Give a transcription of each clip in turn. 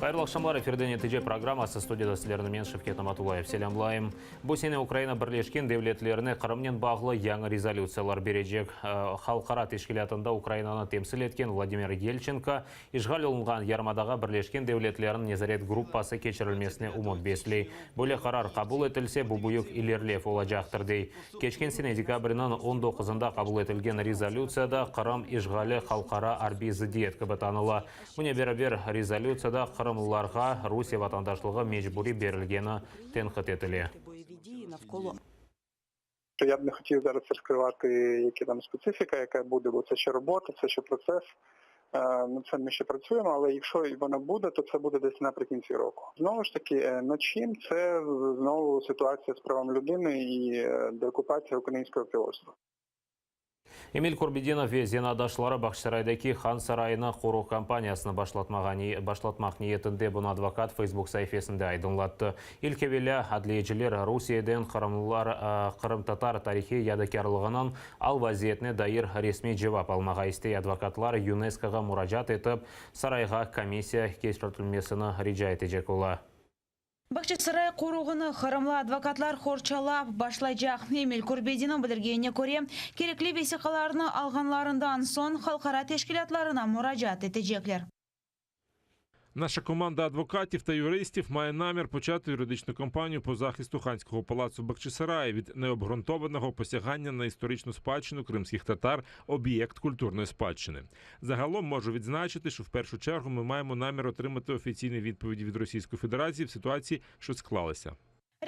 Hayırlı aqşamlar, efirde Netice programması, studiyada sizlerni men, Şevket Namatullayev, selâmlayım. Bu sene Ukraina Birleşken Devletlerine Qırımnen bağlı yañı rezolütsiyalar berecek. Halqara teşkilâtında Ukrainanı temsil etken Vladimir Yelçenko, işğal olunğan yarımadağa Birleşken Devletlerniñ nezaret gruppası keçirilmesine ümüt besley. Böyle qarar qabul etilse, bu büyük ilerlev olacaqtır, dey. Keçken sene dekabrniñ on doquzında qabul etilgen rezolütsiyada Qırım işğali halqara arbiy zıddiyet kibi tanıla. Bunen beraber, rezolütsiyada qırımlılarğa Rusiye vatandaşlığı mecburiy berilgeni tenqit etile. Ya b ne hotiv зараз розкривати, які там специфіка, яка буде, бо це ще робота, це ще процес. Над цим ми ще працюємо, але якщо і вона буде, то це буде десь наприкінці року. Знову ж таки, над чим це знову ситуація з правами людини і деокупація українського півострова. Emil Kurbedinov ve zenaatdaşları Bağçasaraydaki Han sarayını qoruq kampaniyasını başlatmaq niyetinde, bunı advokat Facebook saifesinde aydınlattı. İlk evelâ, adliyeciler Rusiyeden qırımlılar qırımtatar tarihiy yadikârlığınıñ al-vaziyetine dair resmiy cevap almağa istey. Advokatlar YUNESKOğa muracaat etip, sarayğa komissiya keçirtilmesini rica etecek ola. Bağçasaray qoruğını qırımlı advokatlar qorçalap başlaycaq. Emil Kurbedinov bildirgenine köre, kerekli vesiqalarnı alğanlarından soñ halqara teşkilâtlarına muracaat etecekler. Наша команда адвокатів та юристів має намір почати юридичну кампанію по захисту ханського палацу в Бахчисараї від необґрунтованого посягання на історичну спадщину кримських татар, об'єкт культурної спадщини. Загалом можу відзначити, що в першу чергу ми маємо намір отримати офіційні відповіді від Російської Федерації в ситуації, що склалася.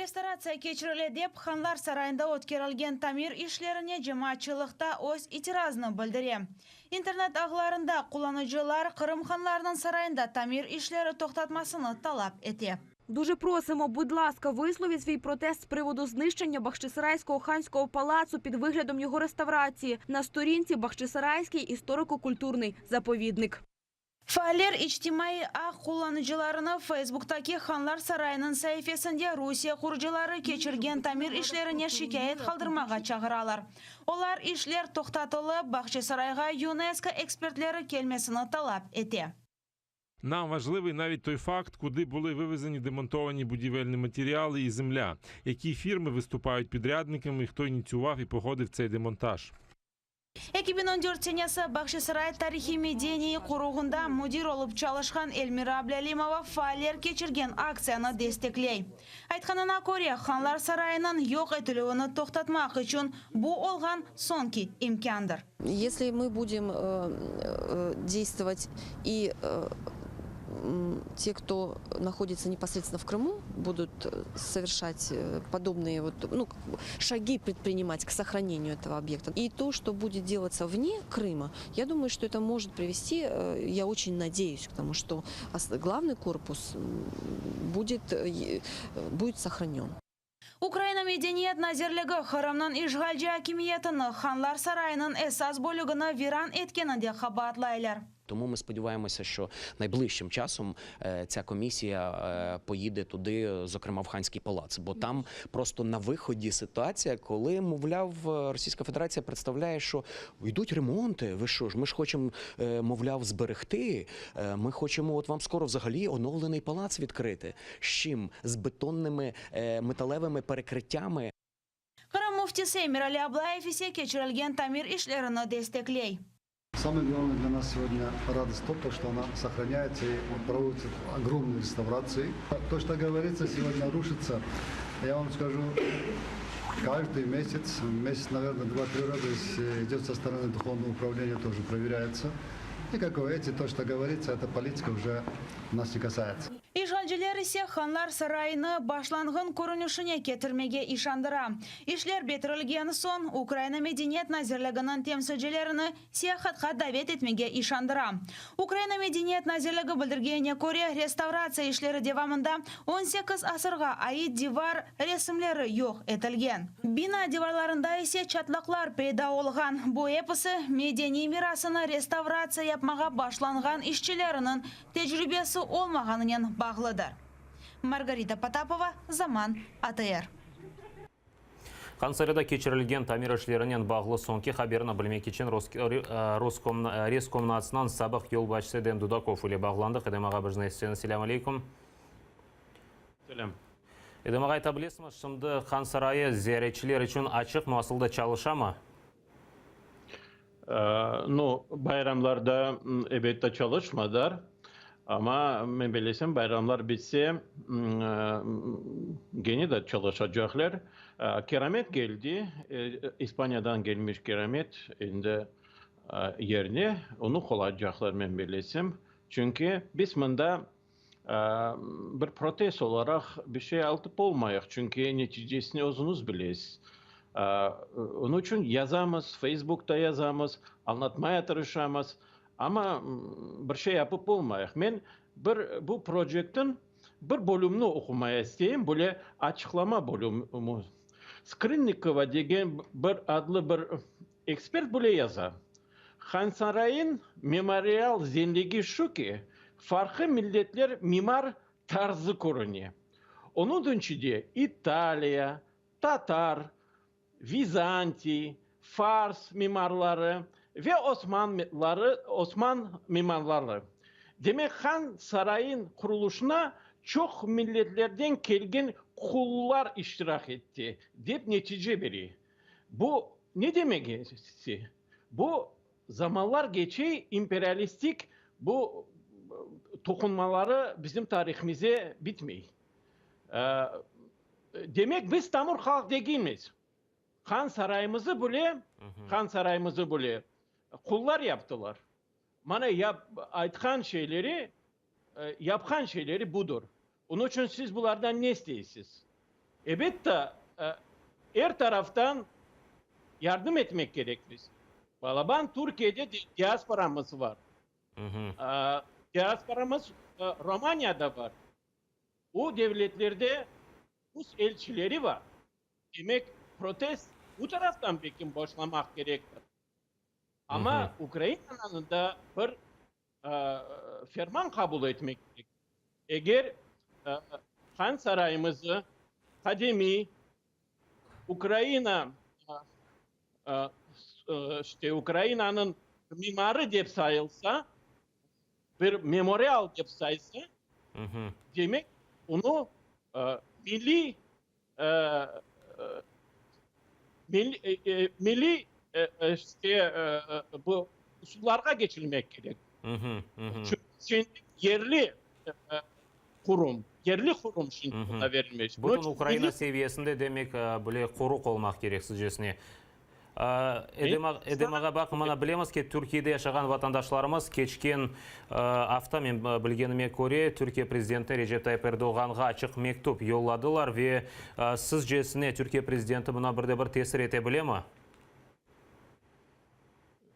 Restavratsiya keçirile dep, Hanlar sarayında ötkerilgen tamir işlerine cemaatçılıq ta öz itirazını bildire. İnternet ağlarında qullanıcılar Qırım hanlarınıñ sarayında tamir işleri toqtatmasını talap ete. Дуже просимо, будь ласка, висловіть свій протест з приводу знищення Бахчисарайського ханського палацу під виглядом його реставрації на сторінці Бахчисарайський історико-культурний заповідник. Faaller içtimaiy ağ qullanıcılarını Facebooktaki Hanlar sarayınıñ saifesinde Rusiye qurucıları keçirgen tamir işlerine şikâyet qaldırmağa çağıralar. Olar işler toqtatılıp, Bağçasarayğa YUNESKO ekspertleri kelmesini talap ete. Нам важливий навіть той факт, куди були вивезені демонтовані будівельні матеріали і земля, які фірми виступають підрядниками, і хто ініціював і погодив цей демонтаж. 2014 senesi Bağçasaray tarihiy-medeniy qoruğında müdir olıp çalışqan Elmira Ablâlimova faaller keçirgen aktsiyanı destekley. Aytqanına köre, Hanlar sarayınıñ yoq etilüvini toqtatmaq içün bu olğan soñki imkândır. Esli mı budem действовать и те, кто находится непосредственно в Крыму, будут совершать подобные вот, ну, шаги предпринимать к сохранению этого объекта. И то, что будет делаться вне Крыма, я думаю, что это может привести, я очень надеюсь, к тому, что главный корпус будет сохранен. Ukraina Medeniyet nazirligi Qırımnıñ işğalci akimiyetini Hanlar sarayınıñ esas bölügini viran etkeninde qabaatlaylar. Тому ми сподіваємося, що найближчим часом ця комісія поїде туди, зокрема в Ханський палац, бо там просто на виході ситуація, коли, мовляв, Російська Федерація представляє, що йдуть ремонти, ви що ж, ми ж хочемо, мовляв, зберегти, ми хочемо от вам скоро взагалі оновлений палац відкрити. З чим? З бетонними металевими перекриттями. Qırım müftisi Emirali Ablayev ise keçirilgen tamir işlerini destekley. Самое главное для нас сегодня радость то, что она сохраняется и проводятся огромные реставрации. То, что говорится, сегодня рушится, я вам скажу, каждый месяц, месяц, наверное, два-три раза идет со стороны духовного управления, тоже проверяется. И, как вы видите, то, что говорится, эта политика уже нас не касается. İşğalciler ise Hanlar sarayını başlanğın körünişine ketirmege işandıra. İşler bitirilgen soñ Ukraina Medeniyet nazirliginiñ temsilcilerini seyahatqa davet etmege işandıra. Ukraina Medeniyet nazirligi bildirgenine köre, restavratsiya işleri devamında on sekiz asırğa ait divar resimleri yoq etilgen. Bina divarlarında ise çatlaqlar peyda olğan. Bu episi medeniy mirasını restavratsiya yapmağa başlanğan işçileriniñ tecribesi olmağanınen bağlıdır. Margarita Potapova, Zaman, ATR. Hansarayda keçirilgen tamir işlerinen bağlı soñki haberni bilmek içün Reskomnatsnıñ sabıq yolbaşçısı Edem Dudakov ile bağlandıq. Edem ağa, bizni eşitseñiz, selâm aleyküm. Selâm. Edem ağa, ayta bilesiñmi, şimdi Han sarayı ziyaretçiler içün açıqmı, asıl da çalışamı? Nu, bayramlarda elbette çalışmadılar, amma men bilesem, bayramlar bitse, gene de çalışacaqlar. Keramet keldi, İspaniyadan kelmiş keramet endi yerine, onı qullanacaqlar, men bilesem. Çünki biz mında bir protest olaraq bir şey altıp olmayıq, çünki neticesini özüñiz bilesiz. Onıñ içün yazamız, Facebookta yazamız, añlatmaya tırışamız, amma bir şey yapıp olmayıq. Men bir bu proyektniñ bir bölümini oqumaya isteyim, böyle açıqlama bölümi. Skrınnikova degen bir adlı bir Ekspert böyle yaza, Hansarayıñ memorial zenligi şu ki, farqlı milletler mimar tarzı körüne. Onıñ içinde İtaliya, tatar, vizantiy, fars mimarları ve osmanları, osman mimarları. Demek, han sarayıñ qurulışına çoq milletlerden kelgen qullar iştirak etti, dep netice bere. Bu ne demek ise? Bu zamanlar keçey imperialistik bu toqunmaları bizim tarihimize bitmey. Demek biz tamır halq degilmiz. Han sarayımızı bile, han sarayımızı bile qullar yaptılar. Mana yap, aytqan şeyleri, yapqan şeyleri budır. Onıñ içün siz bulardan ne isteysiz? Elbette, er taraftan yardım etmek kerekmiz. Balaban Türkiyede diasporamız var. Diasporamız Romaniyada var. O devletlerde rus elçileri var. Demek, protest bu taraftan belki başlamaq kerektir. Amma Ukrainanıñ da bir ferman qabul etmek kerek. Eger Han sarayımızı qadimiy Ukraina, işte Ukrainanıñ mimarı dep sayılsa, bir memorial dep saysa, demek, onı milliy Milliy işte bu usullarğa geçilmek kerek. Çünki yerli qurum, yerli qurum şimdi buna verilmeli. Bütün Ukraina seviyesinde demek böyle qoruq olmaq kerek sizcesine. Edem ağa, baq, mına bilemiz ki, Türkiyede yaşağan vatandaşlarımız keçken afta, men bilgenime köre, Türkiye prezidenti Recep Tayyip Erdoğanğa açıq mektüp yolladılar ve sizcesine Türkiye prezidenti buna bir de bir tesir ete bilemi?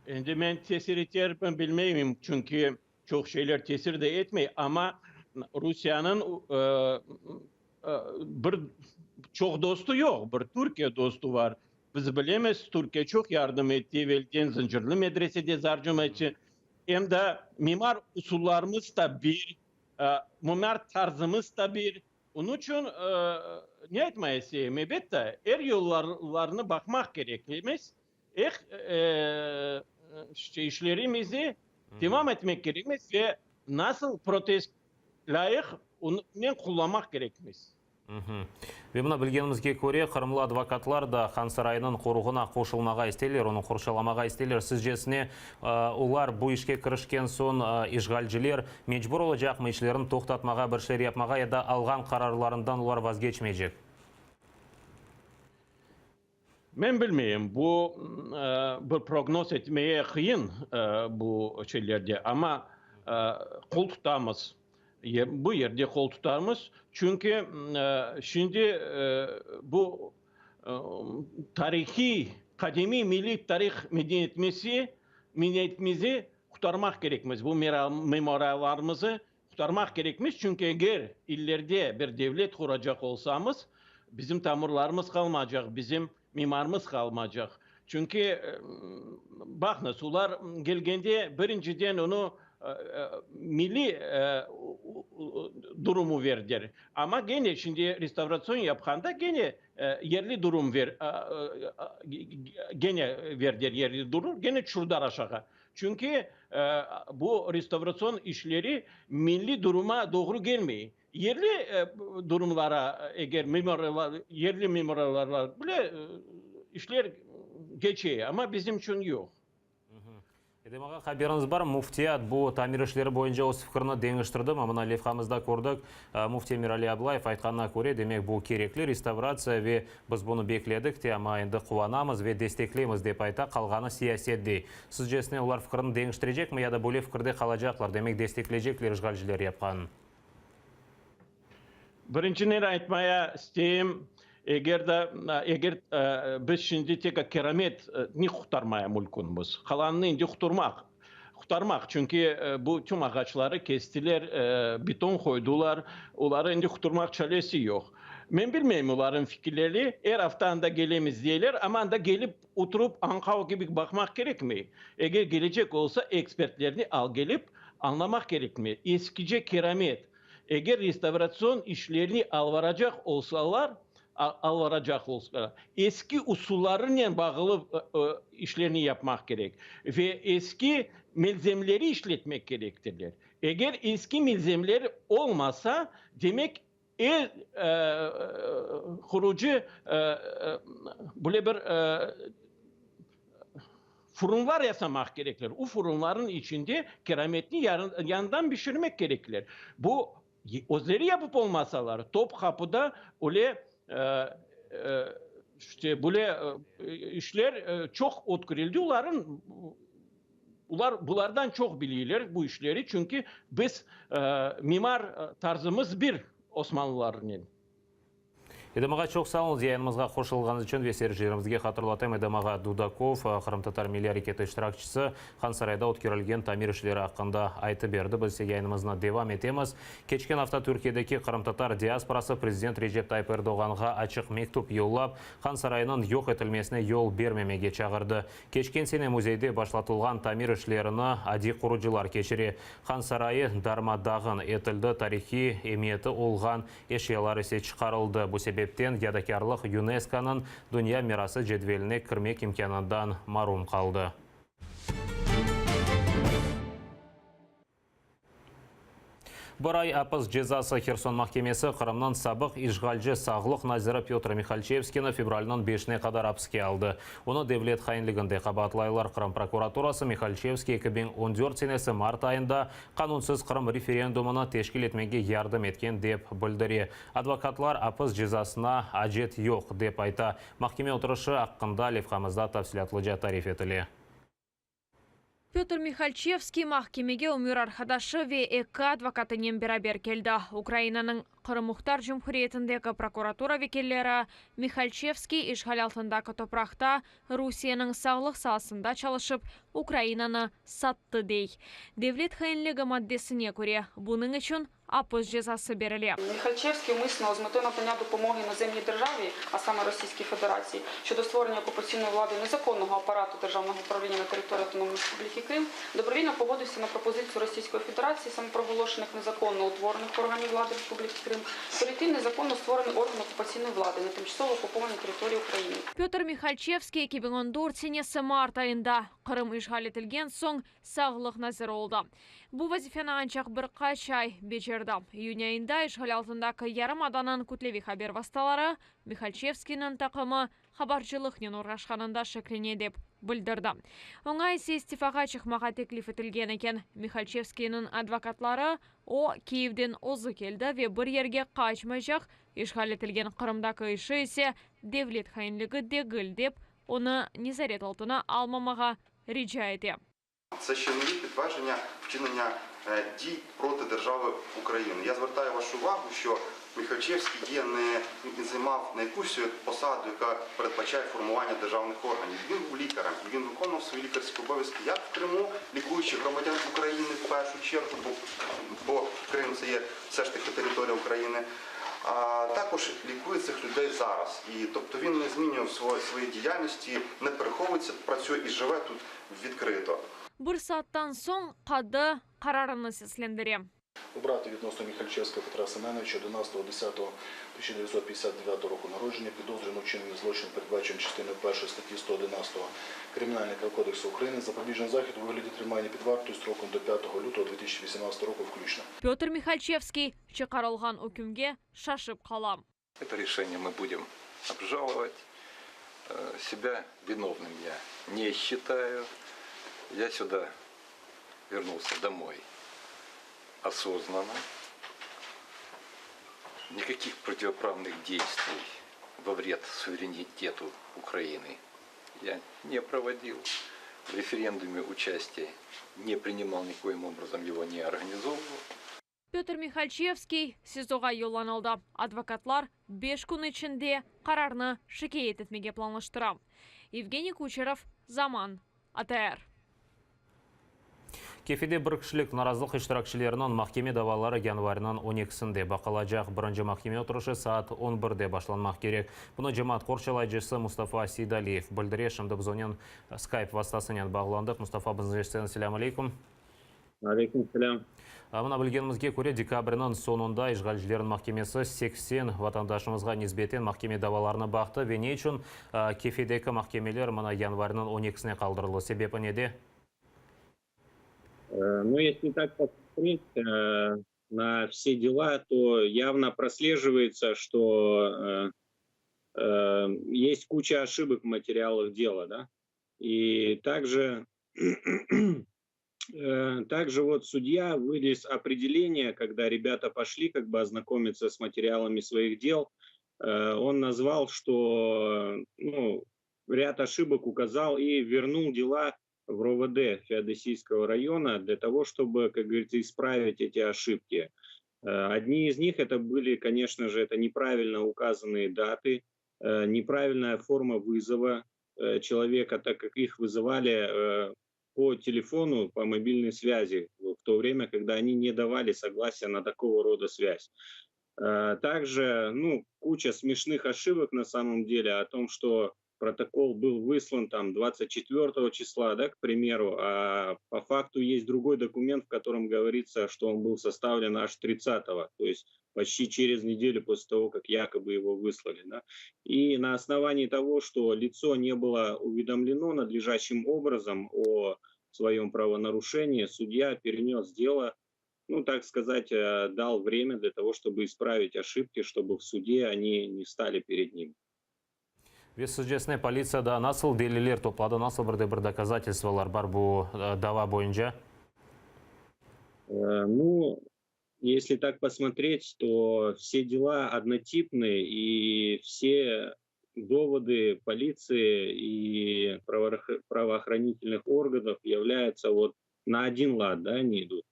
Endi men tesir etermi bilmeyim, çünki çoq şeyler tesir de etmey, amma Rusiyeniñ bir çoq dostu yoq, bir Türkiye dostu bar. Biz bilemiz, Türkiye çoq yardım etti, evelden Zıncırlı medresede yardım etti. Em de mimar usullarımız da bir, mimar tarzımız da bir. Onıñ içün ne aytmaya isteyim, elbette, er yollarnı baqmaq kerekmiz, er işlerimizi devam etmek kerekmiz ve nasıl protest lâyıq, onınen qullanmaq kerekmiz. Ve mına bilgenimizge köre, qırımlı advokatlar da Han sarayınıñ qoruğına qoşulmağa isteyler, onı qorçalamağa isteyler. Sizcesine, olar bu işke kirişken soñ işğalciler mecbur olacaqmı işlerini toqtatmağa, bir şeyler yapmağa ya da alğan qararlarından olar vazgeçmeycek? Men bilmeyim, bu bir prognoz etmege qıyın bu şeylerde, amma qol tutamız, bu yerde qol tutamız, çünki şimdi bu tarihiy, qadimiy milliy tarih medeniyetimizi, medeniyetimizi qurtarmaq kerekmiz, bu memoriallarımızı Qurtarmaq kerekmiz, çünki eger illerde bir devlet quracaq olsamız, bizim tamırlarımız qalmacaq, bizim mimarımız qalmacaq. Çünki, baqıñız, olar kelgende birinciden onı. milliy durumu verdiler. Amma gene şimdi restavratsion yapqanda gene yerli durum ver, gene verdiler yerli durum, gene tüşürdiler aşağı. Çünki bu restavratsion işleri milliy duruma doğru kelmey. Yerli durumlara eger mimarlar, yerli mimarlarla bile işler keçe, amma bizim içün yoq. Edem ağa, haberiñiz bar, Müftiyat bu tamir işleri boyunca öz fikrini deñiştirdi. Mına levhamızda kördik, Müfti Emirali Ablayev aytqanına köre, demek bu kerekli restavratsiya ve biz bunı bekledik te, amma endi quvanamız ve destekleymiz, dep ayta, qalğanı siyaset, dey. Sizcesine, olar fikrini deñiştirecekmi ya da böyle fikirde qalacaqlar, demek destekleycekler işğalciler yapqanın? Birincinen aytmaya isteyim, eger de, eger biz şimdi tek kerametni qurtarmaya mülkünmiz, qalanını endi quturmaq, qurtarmaq, çünki bu tüm ağaçları kestiler, beton qoydular, oları endi quturmaq çaresi yoq. Men bilmeyim olarnıñ fikirleri, er afta anda gelemiz deyler, amma anda gelip oturup añqav kibi baqmaq kerekmey. Eger gelecek olsa, ekspertlerni al gelip añlamaq kerekmey. Eskice keramet, Eger restavratsion işlerni alvaracaq olsalar, alvaracaq olsalar, eski usullarınen bağlı işlerni yapmaq kerek ve eski melzemleri işletmek kerektirler. Eger eski melzemler olmasa, demek, el qurucı böyle bir Furunlar yasamaq kerekler. U furunların içinde kerametni yanından pişirmek kerekler. Bu, özleri yapıp olmasalar, Topqapıda öyle, işte, böyle işler çoq ötkerildi. Oların, olar bulardan çoq bileyler bu işleri, çünki biz mimar tarzımız bir osmanlılarnen. Edem ağa, çoq sağ oluñız yayınımızğa qoşulğanıñız içün ve seyircilerimizge hatırlatayım, Edem ağa Dudakov, qırımtatar milliy areketi iştirakçisi, Hansarayda ötkerilgen tamir işleri aqqında aytıp berdi. Biz ise yayınımıznı devam etemiz. Keçken afta Türkiyedeki qırımtatar diasporası prezident Recep Tayyip Erdoğanğa açıq mektüp yollap, Hansaraynıñ yoq etilmesine yol bermemege çağırdı. Keçken sene müzeyde başlatılğan tamir işlerini adiy qurucılar keçire. Hansarayı darma-dağın etildi, tarihiy emiyeti olğan Eşyalar ise çıqarıldı. Bu sebepten yadakârlıq YUNESKOnıñ Dünya mirası cedveline kirmek imkânından marum qaldı. Bir ay apis cezası Herson mahkemesi Qırımnıñ sabıq işğalci sağlıq naziri Pötr Mihalçevskiyni fevralniñ beşine qadar apiske aldı. Onı devlet hainliginde qabaatlaylar. Qırım prokuraturası Mihalçevskiy 2014 senesi mart ayında qanunsız Qırım referendumını teşkil etmege yardım etken dep bildire. Advokatlar apis cezasına acet yoq, dep ayta. Mahkeme oturışı aqqında levhamızda tafsilâtlıca tarif etile. Pötr Mihalçevskiy mahkemege ömür arqadaşı ve eki advokatınen beraber keldi. Ukrainanıñ Qırım Muhtar Cumhuriyetindeki prokuratura vekilleri Mihalçevskiy işğal altındaki topraqta Rusiyeniñ sağlıq saasında çalışıp, Ukrainanı sattı, dey. Devlet hainligi maddesine köre, bunıñ içün apis cezası berile. Mihalçevskiy umısno з метою надання допомоги іноземній державі, а саме Російській Федерації, щодо створення окупаційної влади незаконного апарату державного управління на території Автономної Республіки Крим, добровільно погодився на пропозицію Російської Федерації самопроголошених незаконно утворених органів влади Республіки Крим перейти в незаконно створений орган окупаційної влади на тимчасово окупованій території України. Pötr Mihalçevskiy 2014 senesi mart ayında, Qırım işğal etilgen soñ, sağlıq naziri oldı. Bu vazifeni ancaq bir qaç ay becerdi. İyün ayında işğal altındaki yarımadanıñ kütleviy haber vastaları Mihalçevskiyniñ taqımı habarcılıqnen oğraşqanında şeklene dep bildirdi. Oña ise istifağa çıqmağa teklif etilgen eken. Mihalçevskiyniñ advokatları, o, Kiyevden özü keldi ve bir yerge qaçmaycaq, işğal etilgen Qırımdaki işi ise devlet hainligi degil dep, onı nezaret altına almamağa rica ete. Це ще не є підтвердження вчинення дій проти держави України. Я звертаю вашу увагу, що Міхальчевський є не він займав не якусь посаду, яка передбачає формування державних органів. Він був лікарем і він виконував свої лікарські обов'язки як в Криму, лікуючи громадян України в першу чергу, бо, бо Крим це є все ж таки територія України. А також лікує цих людей зараз. І тобто він не змінював свої, свої діяльності, не переховується, працює і живе тут відкрито. Bir saattan soñ qadı. qararını seslendire. Обрати відносно Міхальчевського Петра Семеновича 11.10.1959 року народження підозру на вчиненні злочину, передбаченого частиною 1 статті 111 Кримінального кодексу України, запобіжний захід у вигляді тримання під вартою строком до 5 лютого 2018 року включно. Петр Михальчевский çıqarılğan ükümge şaşıp qala. Это решение мы будем обжаловать. Себя виновным я не считаю. Я сюда вернулся домой осознанно. Никаких противоправных действий во вред суверенитету Украины я не проводил. В референдуме участие не принимал, никоим образом его не организовывал. Петр Михальчевский СИЗОğa yollanıldı. Advokatlar 5 kün içinde qararnı şikâyet etmege planlaştıra. Evgeniy Kuçerov, Zaman, ATR. Kefede bir kişilik narazılıq iştirakçileriniñ mahkeme davaları yanvarniñ 12-sinde baqılacaq. Birinci mahkeme oturışı saat 11-de başlanmaq kerek. Bunı cemaat qorçalayıcısı Mustafa Seydaliyev bildire. Şimdi biz onen Skype vastasınen bağlandıq. Mustafa, bizni selâm aleyküm. Aleyküm selâm. Mına bilgenimizge köre dekabrniñ soñunda işğalcilerniñ mahkemesi 80 vatandaşımızğa nisbeten mahkeme davalarını baqtı ve ne içün Kefedeki mahkemeler mına yanvarniñ 12-sine qaldırıldı? Sebebi nede? Ну, если так посмотреть на все дела, то явно прослеживается, что есть куча ошибок в материалах дела, да? И также вот судья вынес определение, когда ребята пошли как бы ознакомиться с материалами своих дел, он назвал, что, ну, ряд ошибок указал и вернул дела в РОВД Феодосийского района для того, чтобы, как говорится, исправить эти ошибки. Одни из них это были, конечно же, это неправильно указанные даты, неправильная форма вызова человека, так как их вызывали по телефону, по мобильной связи в то время, когда они не давали согласия на такого рода связь. Также, ну, куча смешных ошибок на самом деле о том, что протокол был выслан там 24 числа, да, к примеру, а по факту есть другой документ, в котором говорится, что он был составлен аж 30-го, то есть почти через неделю после того, как якобы его выслали. Да. И на основании того, что лицо не было уведомлено надлежащим образом о своем правонарушении, судья перенес дело, ну, так сказать, дал время для того, чтобы исправить ошибки, чтобы в суде они не стали перед ним. Ve sizcesine politsiyada nasıl deliller topladı, nasıl bir de bir доказательство lar bar bu dava boyunca? Ну, если так посмотреть, то все дела однотипные и все доводы полиции и правоохранительных органов являются вот на один лад, да, они идут.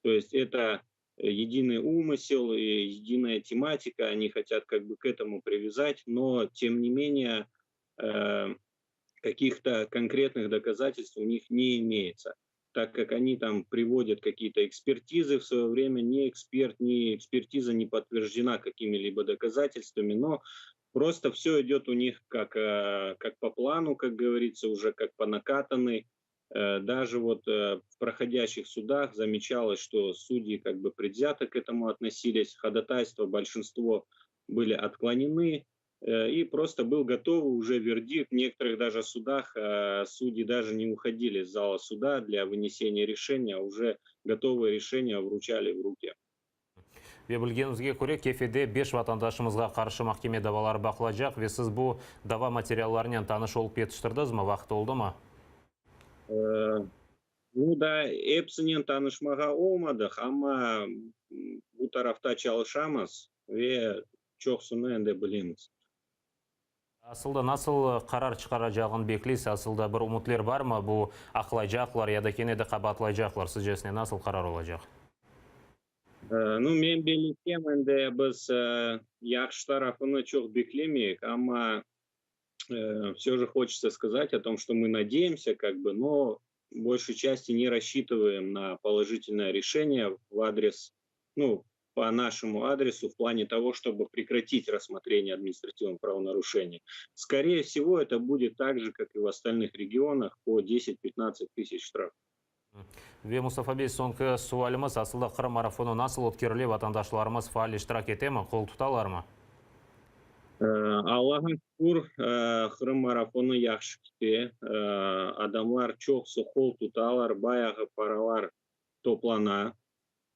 То есть это единый умысел и единая тематика, они хотят как бы к этому привязать, но тем не менее каких-то конкретных доказательств у них не имеется, так как они там приводят какие-то экспертизы в свое время, ни эксперт, ни экспертиза не подтверждена какими-либо доказательствами, но просто все идет у них как по плану, как говорится, уже как по накатанной. Даже вот в проходящих судах замечалось, что судьи как бы предвзято к этому относились, ходатайства большинство были отклонены, и просто был готовый уже вердикт. В некоторых даже судах судьи даже не уходили из зала суда для вынесения решения, а уже готовые решения вручали в руки. Ve bilgenimizge köre Kefede 5 vatandaşımızğa qarşı mahkeme davaları baqılacaq ve siz bu dava materiallarınen tanış olıp yetiştirdiñizmi, vaqıt oldı mı? Ну да, episinen tanışmağa olmadıq, amma bu tarafta çalışamız ve çoqusını endi bilemiz. Asılda nasıl qarar çıqaracağını bekleysiz? Asılda bir ümütler barmı? Bu aqlaycaqlar ya da kene de qabaatlaycaqlar? Sizcesine nasıl qarar olacaq? Ну, men bellesem endi biz yahşı tarafını çoq beklemeyik, amma все же хочется сказать о том, что мы надеемся, как бы, но в большей части не рассчитываем на положительное решение в адрес, ну, по нашему адресу в плане того, чтобы прекратить рассмотрение административного правонарушения. Скорее всего, это будет так же, как и в остальных регионах, по 10-15 тысяч штрафов. Ve Mustafa bey, soñki sualimiz, asılda Qırım marafonı nasıl ötkerile, vatandaşlarımız faal iştirak etemi, qol tutalarmı? Allağa şükür, Qırım marafonı yahşı kete, adamlar çoqusı qol tutalar, bayağı paralar toplana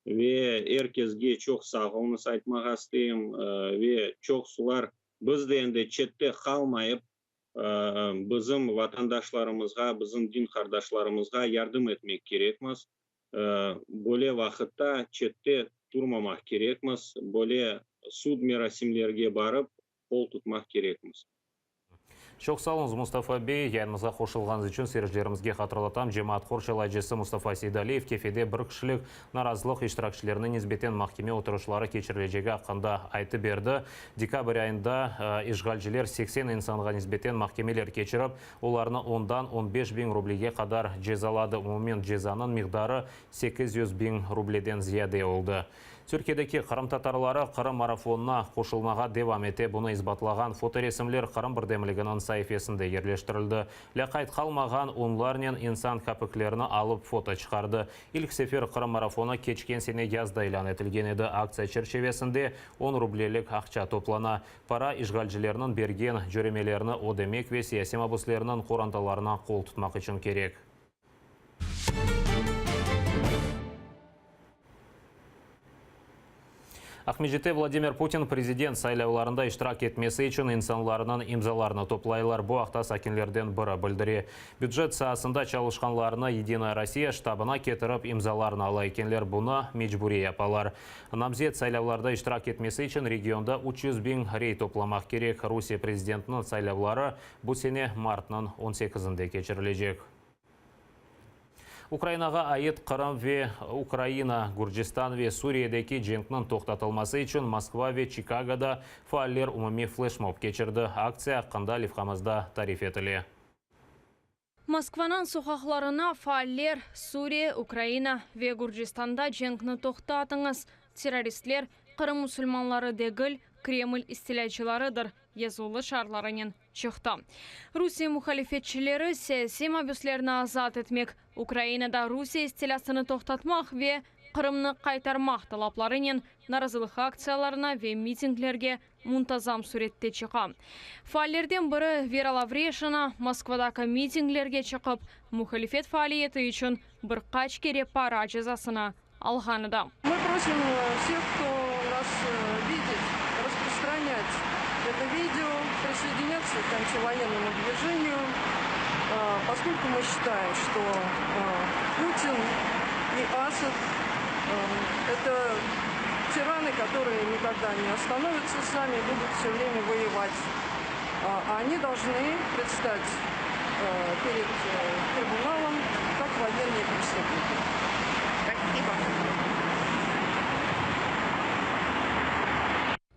ve er kesge çoq sağ oluñız aytmağa isteyim ve çoqsular biz de endi çette qalmayıp, bizim vatandaşlarımızğa, bizim din qardaşlarımızğa yardım etmek kerekmiz. Böyle vaqıtta çette turmamaq kerekmiz, böyle sud merasimlerge barıp qol tutmaq kerekmiz. Çoq sağ oluñız, Mustafa bey, yayınımızğa qoşulğanıñız içün. Seyircilerimizge hatırlatam, cemaat qorçalayıcısı Mustafa Seydaliyev Kefede bir kişilik narazılıq iştirakçilerine nisbeten mahkeme oturışları keçirilecegi aqqında aytıp berdi. Dekabr ayında işğalciler 80 insanğa nisbeten mahkemeler keçirip, olarnı ondan on beş biñ rublege qadar cezaladı. Umumen cezanıñ miqdarı 800 biñ rubleden ziyade oldı. Türkiyedeki qırımtatarları Qırım marafonına qoşulmağa devam ete. Bunı isbatlağan fotoresimler Qırım birdemliginiñ saifesinde yerleştirildi. Lâqayt qalmağan onlarnen insan kapiklerini alıp foto çıqardı. İlk sefer Qırım marafonı keçken sene yazda ilân etilgen edi. Aktsiya çerçivesinde on rublelik aqça toplana. Para işğalcilerniñ bergen cöremelerini ödemek ve siyasiy mabüslerniñ qorantalarına qol tutmaq içün kerek. Aqmescitte Vladimir Putin prezident saylavlarında iştirak etmesi içün insanlarnıñ imzalarını toplaylar. Bu aqta sakinlerden biri bildire. Bücet saasında çalışqanlarnı Yedinaya Rossiya ştabına ketirip imzalarını ala ekenler. Bunı mecburiy yapalar. Namzet saylavlarda iştirak etmesi içün regionda 300 biñ rey toplamaq kerek. Rusiye prezidentiniñ saylavları bu sene martnıñ on sekizinde keçirilecek. Ukrainağa ait Qırım ve Ukraina, Gürcistan ve Suriyedeki cenkniñ toqtatılması içün Moskva ve Çikagoda faaller umumiy fleşmob keçirdi. Aktsiya aqqında levhamızda tarif etile. Moskvanıñ soqaqlarına faaller Suriye, Ukraina ve Gürcistanda cenkni toqtatıñız, terroristler Qırım musulmanları degil, Kreml istilâcılarıdır yazuvlı şarlarınen çıqtı. Rusiye muhalifetçileri siyasiy mabüslerni azat etmek, Ukrainada Rusiye istilâsını toqtatmaq ve Qırımnı qaytarmaq talaplarınen narazılıq aktsiyalarına ve mitinglerge muntazam sürette çıqa. Faallerden biri Vera Lavreşina Moskvadaki mitinglerge çıqıp, muhalifet faaliyeti içün bir qaç kere para cezasını alğan edi. Mı prosim vseh, kto nas vidit, rasprostranât eto video, prisoedinâtsâ k antivoyennomu dvijeniyu, poskolku mı şçitaem, çto Putin i Asad, eto tiranı, kotorıye nikogda ne ostanovyatsâ s nami, budut vse vremâ voyevat. A oni dolžnı predstat pered tribunalom kak voyennıye prestupniki. Spasibo.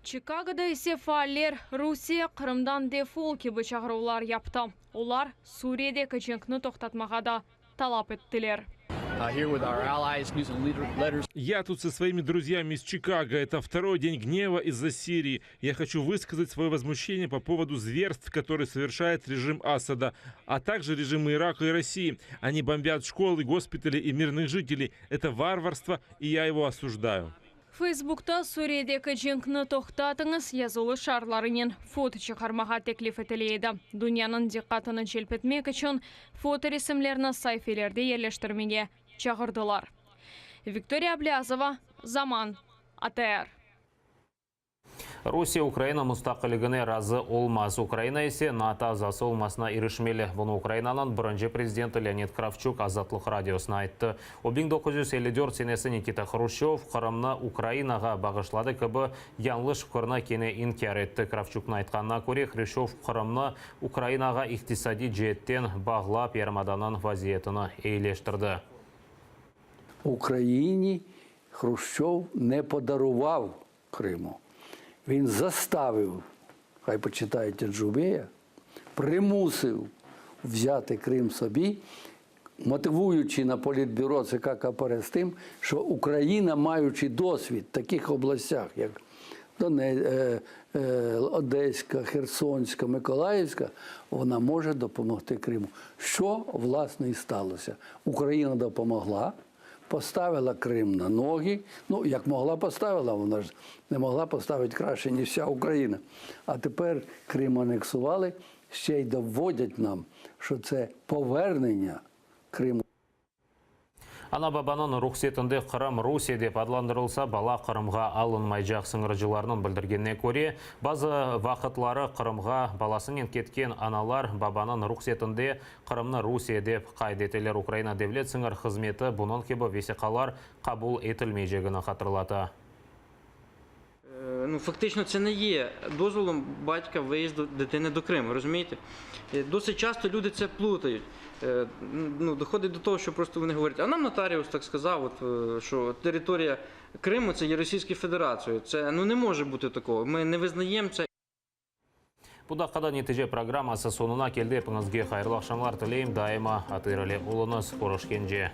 Çikagoda ise faaller Rusiye, Qırımdan defol kibi çağıruvlar yaptı. Olar Suriyedeki cenkni toqtatmağa da talap ettiler. Я тут со своими друзьями из Чикаго. Это второй день гнева из-за Сирии. Я хочу высказать свое возмущение по поводу зверств, которые совершает режим Асада, а также режимы Ирака и России. Они бомбят школы, госпитали и мирных жителей. Это варварство, и я его осуждаю. Feysbukta Suriyedeki cenkni toqtatıñız yazılı şarlarınen foto çıqarmağa teklif etile edi. Dünyanıñ diqqatını celp etmek içün fotoresimlerni saifelerde yerleştirmege çağırdılar. Viktoriya Ablâzova, Zaman, ATR. Rusiye Ukraina mustaqilligine razı olmaz, Ukraina ise NATO azası olmasına irişmeli. Bunı Ukrainanıñ birinci prezidenti Leonid Kravçuk Azatlıq Radiosına ayttı. O 1954 senesi Nikita Hruşçov Qırımnı Ukrainağa bağışladı kibi yañlış fikirni kene inkâr etti. Kravçuknıñ aytqanına köre, Hruşçov Qırımnı Ukrainağa iqtisadiy ceetten bağlap, yarımadanıñ vaziyetini eyileştirdi. Ukraiні Хрущов не подарував Криму. Він заставив, хай почитають Аджубея, примусив взяти Крим собі, мотивуючи на політбюро ЦК КПРС тим, що Україна, маючи досвід в таких областях, як. Одеська, Херсонська, Миколаївська, вона може допомогти Криму. Що, власне, і сталося? Україна допомогла, поставила Крим на ноги. Ну, як могла, поставила, вона ж не могла поставити краще, ніж вся Україна. А тепер Крим анексували, ще й доводять нам, що це повернення Криму. Ana-babanıñ ruhsetinde Qırım Rusiye dep adlandırılsa, bala Qırımğa alınmaycaq. Sıñırcılarnıñ bildirgenine köre, bazı vaqıtları Qırımğa balasınen ketken analar babanıñ ruhsetinde Qırımnı Rusiye dep qayd eteler. Ukraina Devlet sıñır hızmeti bunıñ kibi vesiqalar qabul etilmeycegini hatırlata. Ну, фактично, це не є дозволом батька виїзду дитини до Криму, розумієте? Досить часто люди це плутають. Ну, доходить до того, що просто вони говорять, а нам нотаріус так сказав, от, що територія Криму це є Російською Федерацією. Це ну, не може бути такого. Ми не визнаємо це. Bu daqqada Netice programması soñuna keldi. Epiñizge hayırlı aqşamlar tileyim. Daima ATR ile oluñız. Körüşkence.